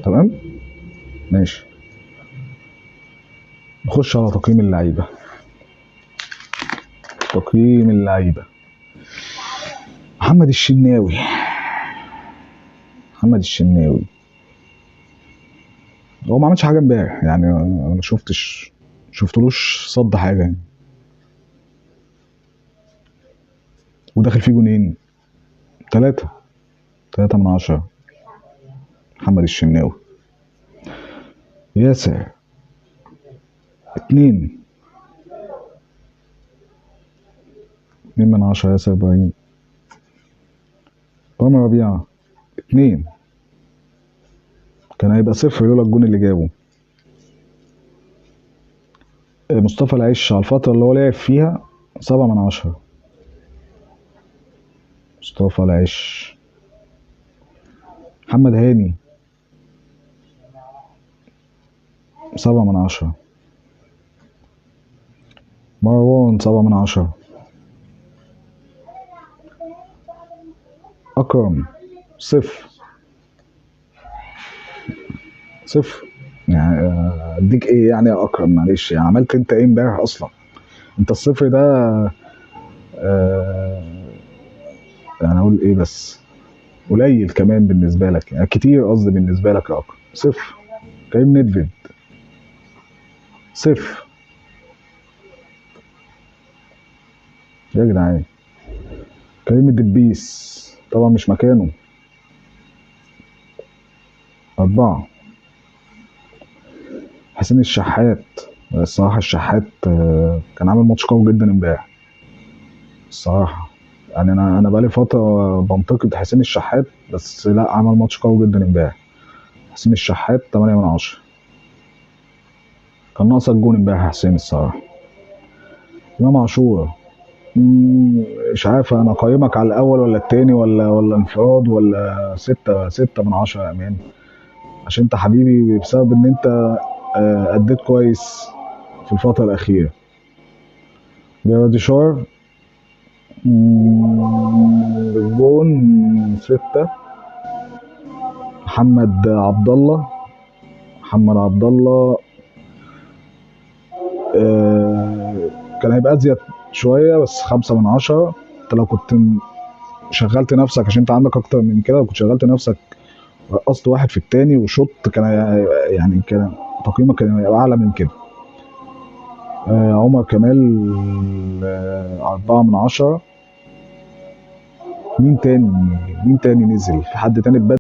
تمام ماشي. نخش على تقييم اللعيبة. تقييم اللعيبة، محمد الشناوي. محمد الشناوي هو ما عملش حاجة امبارح يعني، انا ما شفتلوش صد حاجة يعني، وداخل فيه جونين. 3 من 10 محمد الشناوي. ياسر 2 من 10 ياسر ابراهيم. رامي ربيعة 2، كان هيبقى 0 لولا الجون اللي جابه. مصطفى العش على الفترة اللي هو لعب فيها 7 من 10. مصطفى العش. محمد هاني 7 من 10. مروان 7 من 10. أكرم 0 0. يعني اديك ايه يعني يا اكرم؟ معلش يعني عملت انت ايه امبارح اصلا؟ انت الصفر ده يعني اقول ايه، بس قليل كمان بالنسبة لك، يعني كتير قصدي بالنسبة لك يا اكرم. 0. كريم ندفيد 0 يا جدعان. كريم الدبيس طبعا مش مكانه، 4. حسين الشحات، الصراحة الشحات كان عامل ماتش قوي جدا امبارح الصراحة. يعني انا بقالي فترة بنتقد حسين الشحات، بس لا، عمل ماتش قوي جدا امبارح. حسين الشحات 8 من 10. كان ناقصك جون امبارح يا حسين الصراحة. امام عاشور، مش عارف انا اقيمك على الاول ولا التاني ولا انفراد ولا 6 من 10 يا امان، عشان انت حبيبي بسبب ان انت اديت كويس في الفترة الأخيرة. جراديشار بالجون 6. محمد عبد الله، محمد عبد الله كان هيبقى ازيد شوية، بس 5 من 10. انت لو كنت شغلت نفسك، عشان انت عندك اكتر من كده، لو كنت شغلت نفسك رقصت واحد في التاني وشوط، كان يعني كان تقييمك كان هيبقى اعلى من كده. عمر كمال 4 من 10. مين تاني نزل؟ في حد تاني اتبدل؟